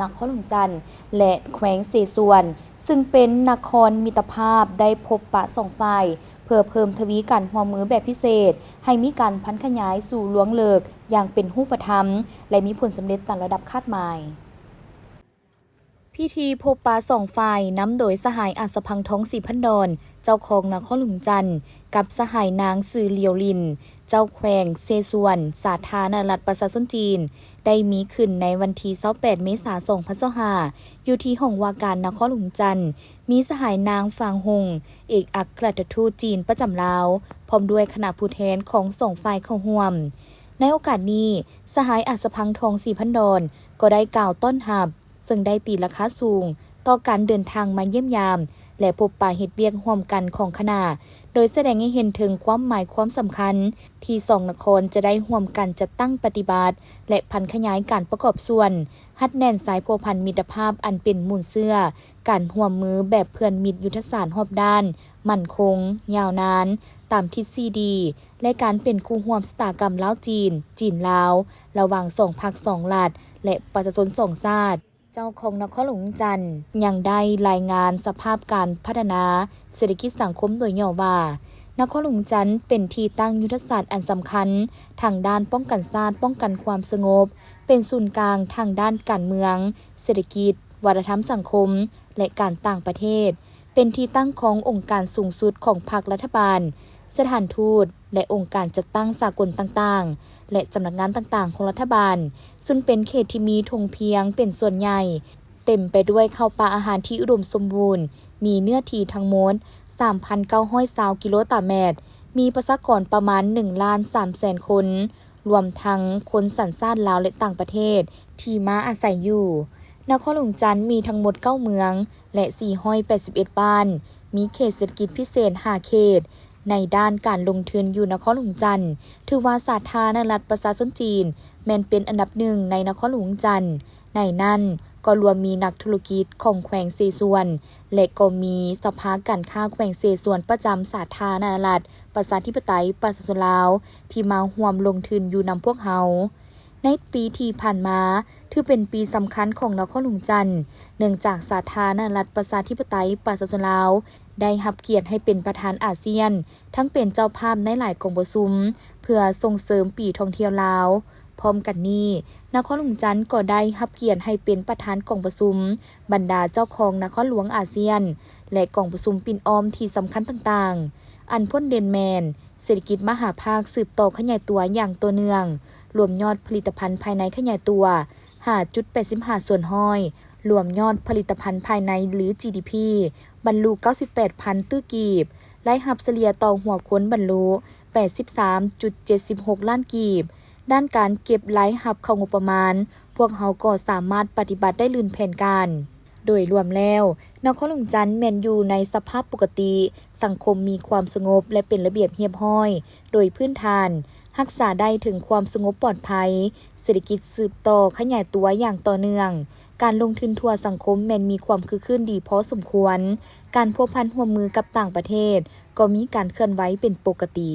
ນະຄອນຫຼວງຈັນ ແລະ ແຂວງເຊຊວນ ຊຶ່ງເປັນນະຄອນມິດຕະພາບ ໄດ້ພົບປະສອງຝ່າຍ ເພື່ອເພີ່ມທະວີການຮ່ວມມືແບບພິເສດ ໃຫ້ມີການຜັນຂະຫຍາຍສູ່ລວງເລິກຢ່າງເປັນຮູບປະທຳ ແລະ ມີຜົນສຳເລັດຕາມລະດັບຄາດໝາຍ. ພິທີພົບປະສອງຝ່າຍ ນຳໂດຍສະຫາຍ ອັດສະພັງ ທອງສີພັນດອນ ເຈົ້າຄອງນະຄອນຫຼວງຈັນ ກັບສະຫາຍນາງ ຊື່ຫຼຽວລິນ ເຈົ້າແຂວງເຊຊວນ ສາທາລະນະລັດປະຊາຊົນຈີນ ໄດ້ມີຂຶ້ນໃນວັນທີຊາວແປດ ເມສາ ສອງພັນຊາວຫ້າ ຢູ່ທີ່ຫ້ອງວ່າການນະຄອນຫຼວງຈັນ, ມີສະຫາຍນາງ ຟາງຫົງ ເອກອັກຄະລັດຖະທູດຈີນປະຈຳລາວ ພ້ອມດ້ວຍຄະນະຜູ້ແທນຂອງສອງຝ່າຍເຂົ້າຮ່ວມ. ໃນໂອກາດນີ້, ສະຫາຍອັດສະພັງ ທອງສີພັນດອນ ກໍໄດ້ກ່າວຕ້ອນຮັບ, ເຊິ່ງໄດ້ຕີລາຄາສູງຕໍ່ການເດີນທາງມາຢ້ຽມຢາມ ແລະ ພົບປະເຮັດວຽກຮ່ວມກັນຂອງຄະນະ, ໂດຍສະແດງໃຫ້ເຫັນເຖິງຄວາມໝາຍຄວາມສຳຄັນ ທີ່ສອງນະຄອນຈະໄດ້ຮ່ວມກັນຈັດຕັ້ງປະຕິບັດ ແລະ ຜັນຂະຫຍາຍການປະກອບສ່ວນ, ຮັດແໜ້ນສາຍພົວພັນມິດຕະພາບອັນເປັນມູນເຊື້ອ ການຮ່ວມມືແບບເພື່ອນມິດຍຸດທະສາດຮອບດ້ານ, ໝັ້ນຄົງ, ຍາວນານ, ຕາມທິດສີ່ດີ ແລະ ການເປັນຄູ່ຮ່ວມຊະຕາກຳລາວ-ຈີນ, ຈີນ-ລາວ ລະຫວ່າງສອງພັກສອງລັດ ແລະ ປະຊາຊົນສອງຊາດ. ເຈົ້າຄອງນະຄອນຫຼວງຈັນ ຍັງໄດ້ລາຍງານສະພາບການພັດທະນາເສດຖະກິດສັງຄົມໂດຍຫຍໍ້ວ່າ, ນະຄອນຫຼວງຈັນເປັນທີ່ຕັ້ງຍຸດທະສາດອັນສຳຄັນທາງດ້ານປ້ອງກັນຊາດ, ປ້ອງກັນຄວາມສະຫງົບ, ເປັນສູນກາງທາງດ້ານການເມືອງ, ເສດຖະກິດ, ວັດທະນະທຳສັງຄົມ ແລະ ການຕ່າງປະເທດ, ເປັນທີ່ຕັ້ງຂອງອົງການສູງສຸດຂອງພັກລັດຖະບານ, ສະຖານທູດ ແລະ ອົງການຈັດຕັ້ງສາກົນຕ່າງໆ ແລະ ສຳນັກງານຕ່າງໆຂອງລັດຖະບານ, ຊຶ່ງເປັນເຂດທີ່ມີທົ່ງພຽງເປັນສ່ວນໃຫຍ່, ເຕັມໄປດ້ວຍເຂົ້າປ່າອາຫານທີ່ອຸດົມສົມບູນ, ມີເນື້ອທີ່ທັງໝົດສາມພັນເກົ້າຮ້ອຍຊາວກິໂລຕາແມັດ, ມີປະຊາກອນປະມານໜຶ່ງລ້ານສາມແສນຄົນ, ລວມທັງຄົນສັນຊາດລາວ ແລະ ຕ່າງປະເທດທີ່ມາອາໄສຢູ່. ນະຄອນຫຼວງຈັນມີທັງໝົດເກົ້າເມືອງ ແລະ ສີ່ຮ້ອຍແປດສິບເອັດບ້ານ, ມີເຂດເສດຖະກິດພິເສດຫ້າເຂດ. ໃນດ້ານການລົງທຶນຢູ່ນະຄອນຫຼວງຈັນ, ຖືວ່າສາທາລະນະລັດປະຊາຊົນຈີນ ແມ່ນເປັນອັນດັບໜຶ່ງໃນນະຄອນຫຼວງຈັນ. ໃນນັ້ນກໍລວມມີນັກທຸລະກິດຂອງແຂວງເຊຊວນ ແລະ ກໍມີສະພາການຄ້າແຂວງເຊຊວນປະຈຳສາທາລະນະລັດປະຊາທິປະໄຕປະຊາຊົນລາວ ທີ່ມາຮ່ວມລົງທຶນຢູ່ນຳພວກເຮົາ. ໃນປີທີ່ຜ່ານມາ ຖືເປັນປີສຳຄັນຂອງນະຄອນຫຼວງຈັນ, ເນື່ອງຈາກສາທາລະນະລັດປະຊາທິປະໄຕປະຊາຊົນລາວ ໄດ້ຮັບກຽດໃຫ້ເປັນປະທານອາຊຽນ, ທັງເປັນເຈົ້າພາບໃນຫຼາຍກອງປະຊຸມ ເພື່ອສົ່ງເສີມປີທ່ອງທ່ຽວລາວ. ພ້ອມກັນນີ້, ນະຄອນຫຼວງຈັນກໍໄດ້ຮັບກຽດໃຫ້ເປັນປະທານກອງປະຊຸມບັນດາເຈົ້າຄອງນະຄອນຫຼວງອາຊຽນ ແລະ ກອງປະຊຸມປິ່ນອ້ອມທີ່ສຳຄັນຕ່າງໆ, ອັນພົ້ນເດັ່ນແມ່ນ ເສດຖະກິດມະຫາພາກສືບຕໍ່ຂະຫຍາຍຕົວຢ່າງຕໍ່ເນື່ອງ, ລວມຍອດຜະລິດຕະພັນພາຍໃນຂະຫຍາຍຕົວຫ້າຈຸດແປດສິບຫ້າສ່ວນຮ້ອຍ, ລວມຍອດຜະລິດຕະພັນພາຍໃນ ຫຼື ຈີດີພີ ບັນລຸເກົ້າສິບແປດພັນຕື້ກີບ, ລາຍຮັບສະເລ່ຍຕໍ່ຫົວຄົນບັນລຸແປດສິບສາມຈຸດເຈັດສິບຫົກລ້ານກີບ. ດ້ານການເກັບລາຍຮັບເຂົ້າງົບປະມານ, ພວກເຮົາກໍສາມາດປະຕິບັດໄດ້ລື່ນແຜນການ. ໂດຍລວມແລ້ວ, ນະຄອນຫຼວງຈັນແມ່ນຢູ່ໃນສະພາບປົກກະຕິ, ສັງຄົມມີຄວາມສະຫງົບ ແລະ ເປັນລະບຽບຮຽບຮ້ອຍໂດຍພື້ນຖານ, ຮັກສາໄດ້ເຖິງຄວາມສະຫງົບປອດໄພ, ເສດຖະກິດສືບຕໍ່ຂະຫຍາຍຕົວຢ່າງຕໍ່ເນື່ອງ, ການລົງທຶນທົ່ວສັງຄົມແມ່ນມີຄວາມຄຶກຄື້ນດີພໍສົມຄວນ, ການພົວພັນຮ່ວມມືກັບຕ່າງປະເທດກໍມີການເຄື່ອນໄຫວເປັນປົກກະຕິ.